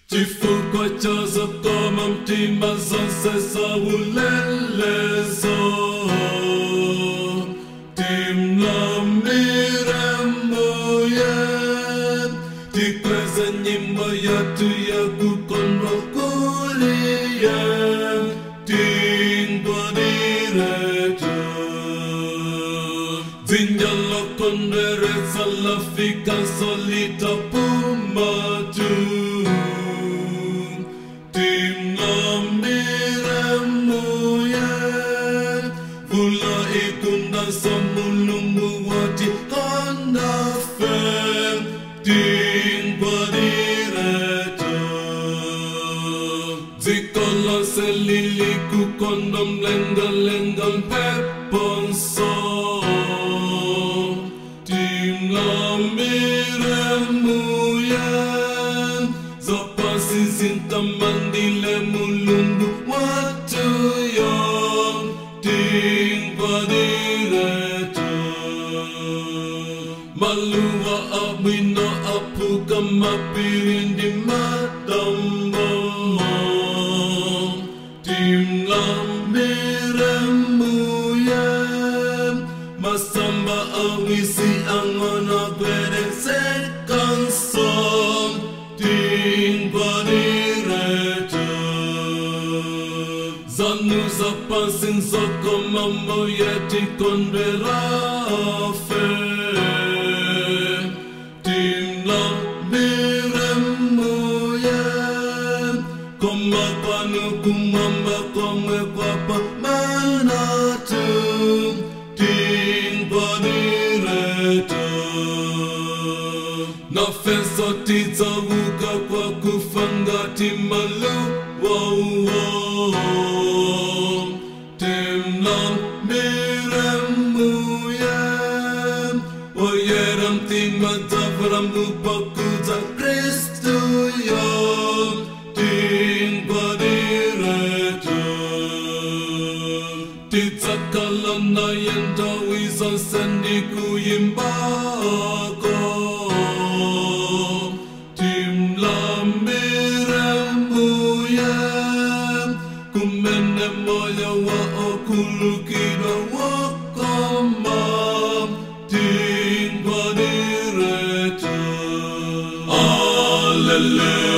Chifukwa cha zokoma mtima zonse zaulelezo Timlambire mbuye Tikweze nyimbo yathu ya kukondwa kuliye Tingwadiretu Dzinja lokondweretsa lafika solita pumatu Timlambire mbuye Vula ikundanso mulungu wati kondafe Tingwadiretu Dziko lonse lili kukondo mlengalenga mpheponso Timlambire mbuye Zapansi zintamandile mulungu watuyo Tingwadiretu Maluwa abwino apuka mapiri ndi matambo Timlambire mbuye Masamba awisi ang'ono gwedezekanso Tingwadiretu Zanu zapansi nzokoma mbuye tikondwerafe Timlambire mbuye Koma kwanu kumwamba komwe kwapambanatu Tingwadiretu Nafenso tidzauka kwa kufa ngati maluwa Timlambire mbuye Oyera mtima dzavala mupakudza Kristuyo Tingwadiretu Tidzakhala naye nthawi zonse ndikuyimbako Timlambire mbuye Kumene moyo wa okhululukidwa wokoma Tingwadiretu. Alleluia.